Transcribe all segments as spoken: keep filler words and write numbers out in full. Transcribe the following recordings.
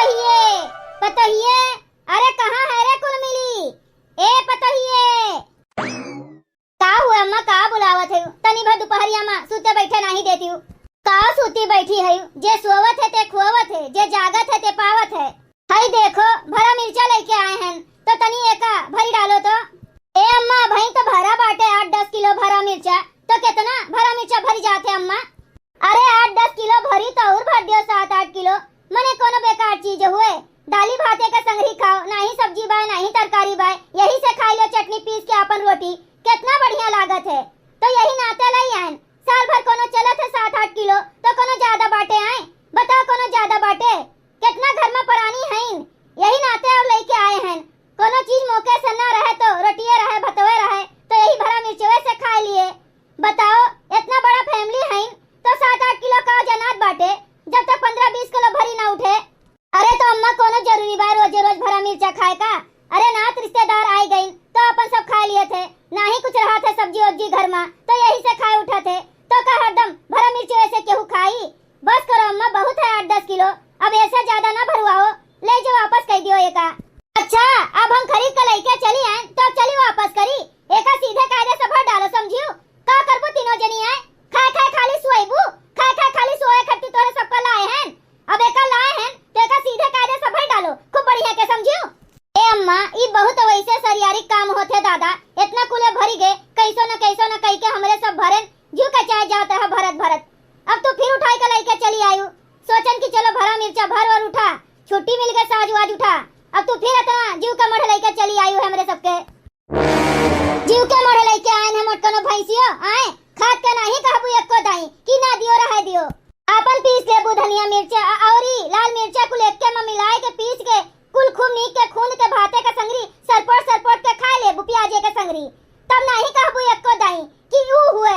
पतोहिए, पतोहिए, अरे कहाँ है रे कुल मिली? ए पतोहिए। का हुआ अम्मा, का बुलावत है? तनी भर दुपहरिया मा सूते बैठे नाही देतिउ। का सूती बैठी है? जे सोवत है ते खोवत है, जे जागत है ते पावत है। हई देखो, भरा मिर्चा लइके आए हैं, तो तनी एका भरी डालो तो। ए अम्मा, अबहीं तो भरा बाटे आठ दस किलो भरा मिर्चा, तो केतना भरा मिर्चा भरी जात है अम्मा? अरे आठ दस किलो भरी तो और भर दियो, सात आठ किलो, मने कोनो बेकार चीज हुए? दाली भाते के संगरी खाओ, नाही सब्जी बाय, नाही तरकारी बाय, यही से खाई लो चटनी पीस के आपन रोटी, केतना बढ़िया लागत है। तो यही नाते लई आएन, साल भर कोनो चलत है सात आठ किलो, तो कोनो ज्यादा बाटे आए? बताओ कोनो ज्यादा बाटे? केतना घर में परानी हईन, यही नाते और लइके आए हैं। कोनो चीज मौके से ना रहे तो रोटिए रहे, भतवे रहे, तो यही भरा मिर्चवे से खाए लिए। बताओ, इतना बड़ा family हईन, तो सात आठ किलो का जनात बाटे, जब तक पन्द्रह बीस किलो भरी ना उठे। अरे तो अम्मा, कोनो जरूरी बा रोजे रोज भरा मिर्चा खाए का? अरे नात रिश्तेदार आए गईन, तो अपन सब खाए लिए थे, नाही कुछ रहा थे सब्जी वब्जी घर में, तो यही से खाए उठा थे, तो का हरदम भरा मिर्चवे से केहू खाई? बस करो अम्मा, बहुत है आठ दस किलो, अब ऐसे ज्यादा ना भरवाओ, ले जाओ वापस कह दियो एका। अच्छा, अब हम खरीद के लइके चली आए, तो अब चली वापस करी, एका सीधे कायदे से भर डालो, समझियो? का करबू तीनों जनी आए? खाए खाए खाली सोएबू, खाए खाए खाली सोए खातिर तोरे सबका लाए हैं। अब एका लाए हैं, तो एका सीधे कायदे से भर डालो, खूब बढ़िया के, समझियो? ए अम्मा, ई बहुत वैसे सरियारी काम होथे दादा, इतना कुले भरी गए, कैसो न कैसो न कई के हमरे सब भरेन, जीव का चाहे जात रहा भरत भरत। अब तू फिर उठाई के लइके चली आयु, सोचन कि चलो भरा मिर्चा भर और उठा, छुट्टी मिल गए साज वाज उठा। अब तू फिर इतना जीव का मढ़ लइके चली आयु है हमरे सबके। जीव के मढ़ लइके आएन हम, कोनो भैंसियो आए, खात के नाही कहबू एको दाई कि ना दियो, रहे दियो। आपन पीस लेबू धनिया मिर्चा अ-, औरी लाल मिर्चा कुल एक्के में मिलाए के पीस के कुल खूब नीक के खूंद के भाते के संगरी सरपोट सरपोट के खाए लेबू प्याजे के संगरी। तब नाही कहबू एको दाई कि ऊ हुए।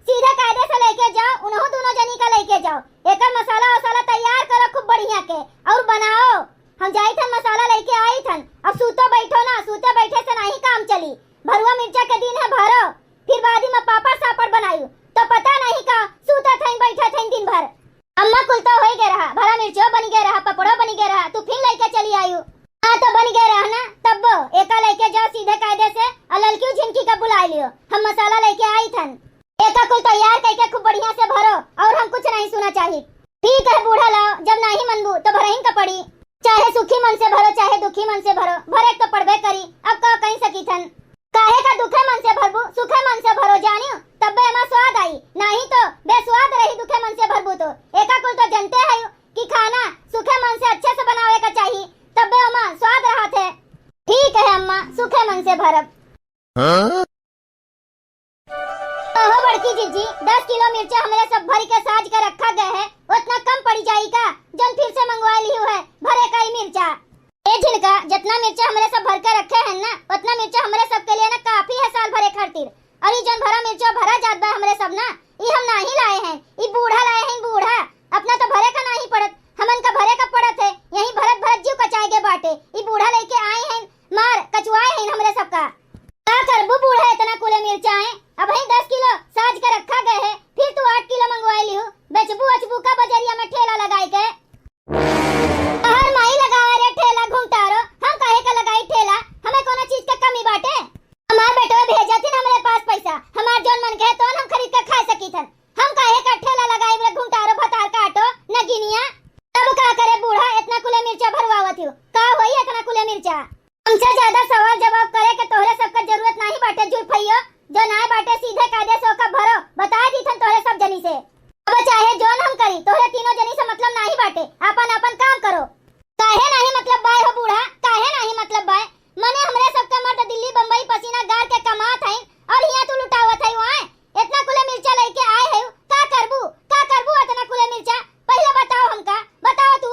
सीधे कायदे से लइके जाओ, उनहु दोनों जनी का लइके जाओ। एकर मसाला वसाला तैयार करो खूब बढ़िया के और बनाओ। हम जाई थन मसाला लइके आई थन। अब सूतो बैठो ना, सूते बैठे से नाही काम चली। भरुआ मिर्चा के दिन है भरो, फिर बादी में पापड़ सापड़ बनायु, तो पता नाही का सूतत हईन बैठत हईन दिन भर। अम्मा कुल तो होई गए रहा, भरा मिर्चो बनी गए रहा, पपड़ो बनी गए रहा, तू फिर लइके चली आयु। हाँ तो बनी गए रहा ना, तब्बो एका लइके जाओ सीधे कायदे से और ललकियो झिनकी का बुलाई लियो, हम मसाला लइके आई थन। एका कुल तैयार कइके खूब बढ़िया से भरो और हम कुछ नाही सुना चाही। ठीक है बूढ़ा लाओ, जब नाही मनबू तो भरहिन का पड़ी। चाहे सुखी मन से भरो, चाहे दुखी मन से भरो, भरे तो पड़बे करी। अब का कही सकी थन? काहे का दुखे मन से भरबू, सुखे मन से भरो जानियो, तब्बे एमा स्वाद आई, नाही तो बेस्वाद रही दुखे मन से भरबू तो। एका कुल तो जनते है कि खाना सुखे मन से अच्छे से बनावे का चाही, तब्बे ओमा स्वाद रहत है। ठीक है अम्मा, सुखे मन से भरब। हाँ? ओहो बड़की जिज्जी, दस किलो मिर्चा हमरे सब भर के साज के रखा गए है, उतना कम पड़ी जाई का? जन फिर से मंगवा लिहू है भरे का ई मिर्चा। ए झिनका, जितना मिर्चा हमरे सब भर के रखे हैं ना, उतना मिर्चा हमरे सब के लिए ना काफी है साल भरे खातिर। और ई जन भरा मिर्चा भरा जात बा हमरे सब ना, ई हम नाही लाए हैं, ई बूढ़ा लाए हैं, बूढ़ा। अपना तो भरे का नाही पड़त, हमन का भरे का पड़त है, यही भरत भरत जीव कचाए गए बाटे। ई बूढ़ा लइके आए हैं, मार कचुआए हैं हमरे सबका। का करबू बूढ़ा, इतना कुले मिर्चा है? अबहीं दस किलो साज के रखा गए है, फिर तू आठ किलो मंगवाए लिहू। बेचबू अचबू का बजरिया में ठेला लगाए के? तोहर माई लगावे रे ठेला घुमतारो, हम काहे का लगाई ठेला? हमें कोनो चीज के कमी बाटे? हमार बेटवे भेजत हिन हमरे पास पैसा, हमार जौन मन के है तौन हम खरीद के खा सकी थन। हम काहे का ठेला लगाई रे घुमतारो भतार काटो नगिनिया? तब का करे बूढ़ा, इतना कुले मिर्चा भरवावत हियो, का होई इतना कुले मिर्चा? हमसे ज्यादा सवाल जवाब करे के तोहरे सबके जरूरत नाही बाटे जुल्फइयो, जो नाय बाटे सीधे कायदे से ओका भरो, बताए दीथन तोहरे सब जनी से। अब चाहे जौन हम करी, तोहरे तीनों जनी से मतलब नाही बाटे, आपन आपन काम करो। काहे नाही मतलब बाय हो बूढ़ा, काहे नाही मतलब बाय? मने हमरे सबके मर्द दिल्ली बम्बई पसीना गार के कमात हईन और हियां तू लुटावत है वहाँ इतना कुले मिर्चा लइके आए है, का करबू, का करबू इतना कुले मिर्चा? पहले बताओ हमका, बताओ तू।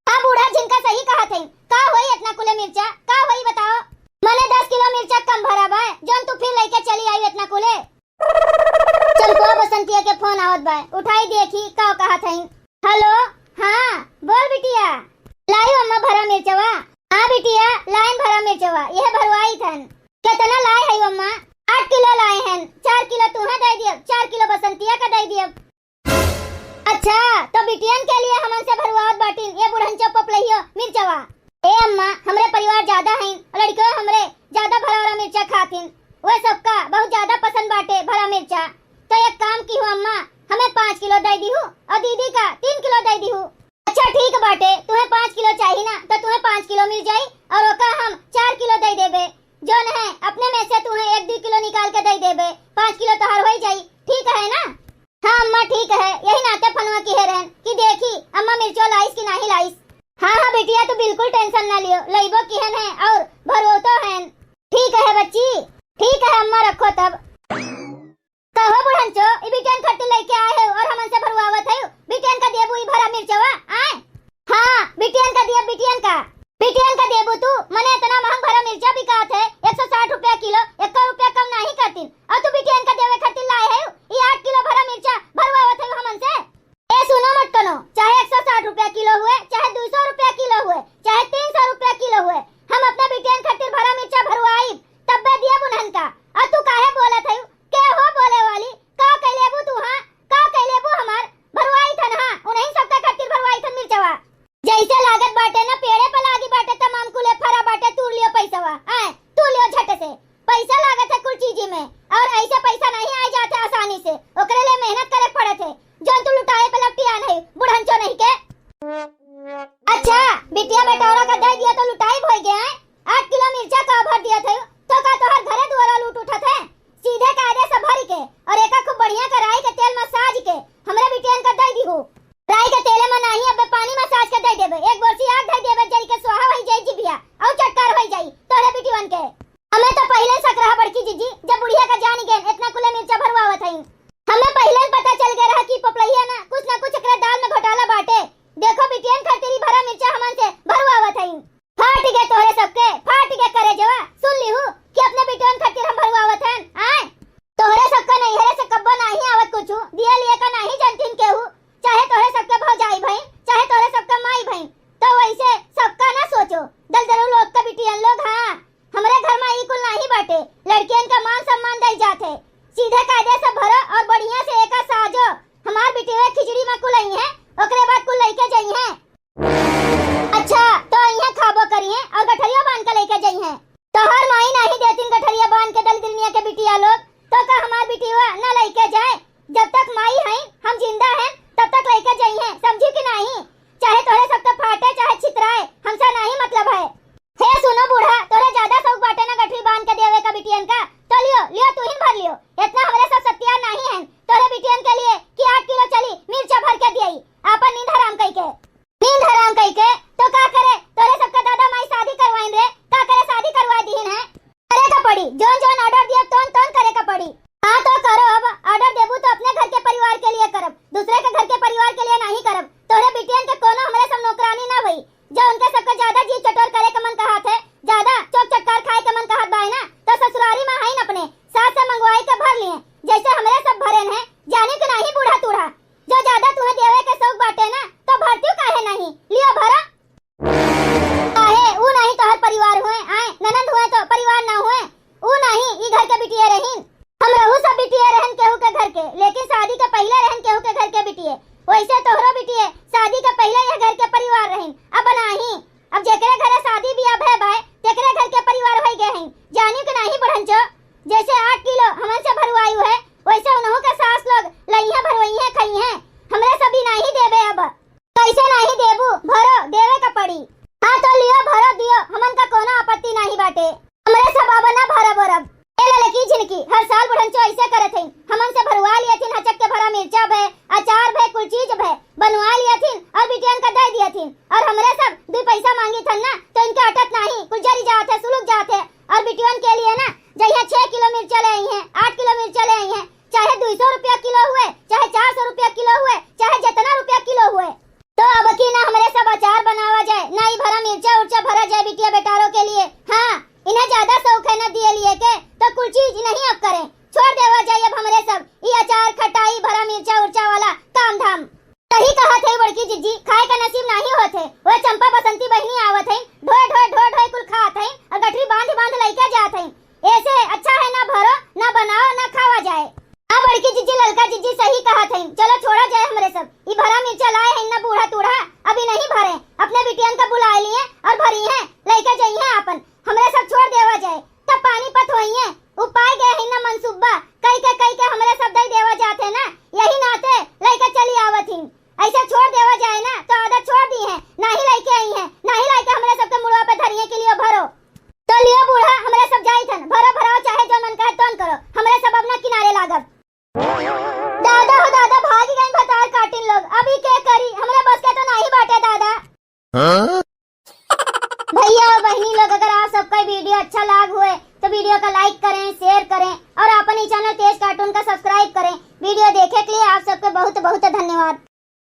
हाँ बूढ़ा, झिनका सही कहत है, का होई इतना कुले मिर्चा, का होई बताओ? मने दस किलो मिर्चा कम भरा बा, जौन तू फिर लइके चली आई इतना कुले। चंपुआ बसंतिया के फोन आवत बा, उठाई देखी का कहत है। हेलो, हाँ बोल ये बुढ़नचो पपलहियो मिर्चवा। ए अम्मा, हमरे परिवार ज्यादा हइन, लड़कियो हमरे ज्यादा भरा भरा मिर्चा खातिन। वे सबका बहुत ज्यादा पसंद बाटे भरा मिर्चा। तो एक काम किहु अम्मा, हमें पाँच किलो दइ दिहु और दीदी का तीन किलो दइ दिहु। अच्छा ठीक बाटे, तुहें पाँच किलो चाही ना, तो तुहें पाँच किलो मिल जाई और ओका हम चार किलो दइ देबे। जौन है, अपने में से तुहें एक दुइ किलो निकाल के दइ देबे, पाँच किलो तोहार होइ जाई, ठीक है ना? हाँ अम्मा, ठीक है, यही नाते फोनवा किहे रहन कि देखी अम्मा मिर्चो लाइस कि नाहीं लाइस। हाँ, हाँ बिटिया, तू बिल्कुल tension ना लियो, लइबो किहन है और भरवतो हन। ठीक है बच्ची, ठीक है अम्मा, रखो तब। कहो बुढ़नचो, ई बिटियन खट्टी लइके आए हो और हमन से भरवावत है, बिटियन का देबू ई भरा मिर्चवा, आए? हाँ, बिटियन का दिया, बिटियन का। बिटियन का देबू तू, मने इतना महंग भरा मिर्चा बिकात है, एक सौ साठ रुपया किलो, एक रुपया कम नाहीं करतिन। और तू बिटियन का देवे खातिर लाए है, ई आठ किलो भरा मिर्चा भरवावत है हमन से। ए सुनो मटकनो, चाहे एक सौ साठ रुपया किलो हुए, चाहे दो सौ रुपया किलो हुए, चाहे तीन सौ रुपया किलो हुए, हम अपने बिटियन खातिर भरा मिर्चा भरवाई, तब्बे दिया बुनहन का। और तू काहे बोलत है? के हो बोले वाली? का कइ लेबू तू, हाँ? का कइ लेबू हमार? भरवाई थन, हाँ, उन्हीं सबका खातिर भरवाई थन मिर्चवा। जैसे लागत बाटे ना, पेड़े पे लागी बाटे, तमाम कुले फरा बाटे, तूर लियो पैसवा, आए, तूर लियो झट से। पैसा लागत है कुल चीजी में, और ऐसे पैसा नहीं आए जाते आसानी से, ओकरे लिए मेहनत करे पड़त है। जौन तू लुटाए पे लपटियान है, बुढ़नचो नहीं के। अच्छा, बिटिया बेटौरा का दे दिया तो लुटाई भोई गए हैं? आठ किलो मिर्चा का भर दिया था, तो का तोहर घरे दुआरा लूट उठत है? सीधे कायदे से भर के और एका खूब बढ़िया कराई के तेल में साज के हमरे बिटियन का दे दिहू। राई के तेले में नाही, अबे पानी में साज के दे देबे। एक बोरसी आग धई देबे, जल के स्वाहा होई जाई जिभिया, और चटकार होई जाई तोहरे बिटियन के। हमें तो पहिले शक रहा बड़की जिज्जी, जब बुढ़िया का जानी गेन, इतना कुले मिर्चा भरवावत हई। हमें पहिले पता चल गए रहा कि पपलहिया ना, कुछ ना कुछ एकरे दाल में घोटाला बाटे। देखो बिटियन खातिर ई भरा मिर्चा हमन से भरवावत हई। फाट गए तोहरे सबके, फाट गए करेजवा। सुन लिहू कि अपने बिटियन खातिर हम भरवावत हन, आय? तोहरे सबका नैहरे से कब्बो नाही आवत कुछु, दिए लिए का नाही जानतीन केहू, चाहे तोहरे सबके भौजाई भई, चाहे तोहरे सबका माई भई। तो वैसे सबका ना सोचो, दलदरू लोग का बिटियन लोग, हाँ, हमरे घर में ई कुल नाही बाटे, लड़कियन का मान सम्मान दई जात है। सीधे कायदे से भरो और बढ़िया से एका साजो। हमार बिटिया खिचड़ी में कुल आई है, ओकरे बाद कुल लइके जाई है। अच्छा, तो अइहें खाबो करिहें और गठरिया बांध के लइके जइहें। तोहार माई नाही देतिन गठरिया बांध के दलदरनिया के बिटिया लोग, तो का हमार बिटिया ना लइके जाए? जब तक माई हईं, हम जिंदा हैं, तब तक लइके जइहें, समझी कि नाही? चाहे तोहरे सबके फाटे, चाहे छितराए, हमसे नाही मतलब है। हे सुनो बूढ़ा, तोहरे ज्यादा शौक बाटे ना गठरी बांध के देवे का बिटियन का, तो लियो, लियो, तू ही भर लियो। इतना हमरे सब सत्यार नाही हैं तोहरे बिटियन के लिए कि आठ किलो चली मिर्चा भर के दियई, आपन नींद हराम कई के। नींद हराम कई के तो का करे, तोरे सबका दादा माई शादी करवाइन रे, का करे शादी करवा दीहिन है? करे का पड़ी, जौन जौन order दिया तौन तौन करे का पड़ी। हाँ तो करो, अब order देबू तो अपने घर के परिवार के लिए करब, दूसरे के घर के परिवार के लिए नाही करब। तोरे बिटियन के कोनो हमरे सब नौकरानी ना होई, जो उनके सबके ज्यादा जी चटोर करे के मन कहत है, ज्यादा चोक चटकार खाए के मन कहत बाय ना, तो ससुरारी में हईन अपने सास से मंगवाई के भर लिए, जैसे हमरे सब भरेन है, जानी कि नाही बूढ़ा तूढ़ा। जो ज्यादा तुहे देवे के शौक बाटे ना, तो भरतियो काहे नाही? लियो भरो। काहे, ऊ नाही तोहर परिवार हुए, आए, ननद हुए तो परिवार ना हुए, ऊ नाही, ई घर के बिटिया रहीन। हम रहू सब बिटिया रहन केहू के घर के, लेकिन शादी के पहिले रहन केहू के घर के बिटिया। वैसे तोहरो बिटिया शादी के पहिले यह घर के परिवार रहीन, अब नाही। अब जेकरे घरे शादी बियाह भय बाय, तेकरे घर के परिवार होई गए हैं। जानियो कि नाही बुढ़नचो, जैसे आठ किलो हमन से भरवायु है, वैसे उनहु के सास लोग लइहें, भरवइहें, खइहें। हमरे सब ई नाही देबे अब। कैसे नाही देबू? भरो, देवे का पड़ी। हाँ तो लियो, भरो दियो, हमन का कोनो आपत्ति नाही बाटे। हमरे सब अब ना भरब ओरब। ए ललकी झिनकी, हर साल बुढ़नचो ऐसे करत हईन। हमन से भरवा लियथिन, हचक के भरा मिर्चा भय, अचार भय, कुल चीज भय, बनवा लियथिन और बिटियन का दे दियथिन। और हमरे सब दुई पैसा मांगी थन ना, तो इनके अटत नाही, कुल जरी जात है, सुलुक जात है। और बिटियन के लिए ना, जइहें छह किलो मिर्चा ले आई हैं, आठ किलो मिर्चा ले आई हैं, चाहे दुई सौ रुपया किलो हुए, चाहे चार सौ रुपया किलो हुए, चाहे जितना रुपया किलो हुए, तो अब की ना हमरे सब अचार बनावा जाए, ना ई भरा मिर्चा उर्चा भरा जाए बिटिया बेटारों के लिए। हाँ, इन्हें ज्यादा शौक है ना दिए लिए के, तो कुल चीज नहीं अब करें, छोड़ देवा जाए अब हमरे सब ई अचार खटाई भरा मिर्चा उर्चा वाला काम धाम। सही कहत है बड़की जिज्जी, खाए का नसीब नाही होत है। वह चंपा बसंती बहिनी आवत है, ढोए ढोए ढोए ढोए कुल खात है और गठरी बांध बांध लइके जात है। ऐसे अच्छा है ना भरो, ना बनाओ, ना खावा जाए। हाँ बड़की जिज्जी, ललका जिज्जी सही कहत है, चलो छोड़ा जाए हमरे सब। ई भरा मिर्चा लाए है ना बूढ़ा तूढ़ा, अभी नहीं भरे, बेटियन का बुलाए लिए और भरी हैं, लइके जइहें आपन। हमरे सब छोड़ देवा जाए, तब पानीपत होइहें। उपाय गए हैं ना मनसूबा, कई के, कई के हमरे सब दई देवा जात है ना, यही नाते लइके चली आवत ही। ऐसे छोड़ देवा जाए ना, तो आदत छोड़ दिहे, नाही लइके अइहें, नाही लइके हमरे सबके मुड़वा पे धरिए के लिए भरो। तो लियो बूढ़ा, हमरे सब जाइत हन, भरो भराओ, चाहे जौन मन कहे तौन करो, हमरे सब अब ना किनारे लागब। दादा हो दादा, भाग गइन भतार काटिन लोग, अब ई के करी, हमरे बस के तो नाही बाटे दादा। हाँ? भइया और बहिनी लोग, अगर आप सबका video अच्छा लाग हुए तो video का like करें, share करें और आपन ई channel तेज cartoon का subscribe करें। Video देखे के लिए आप सबके बहुत बहुत धन्यवाद।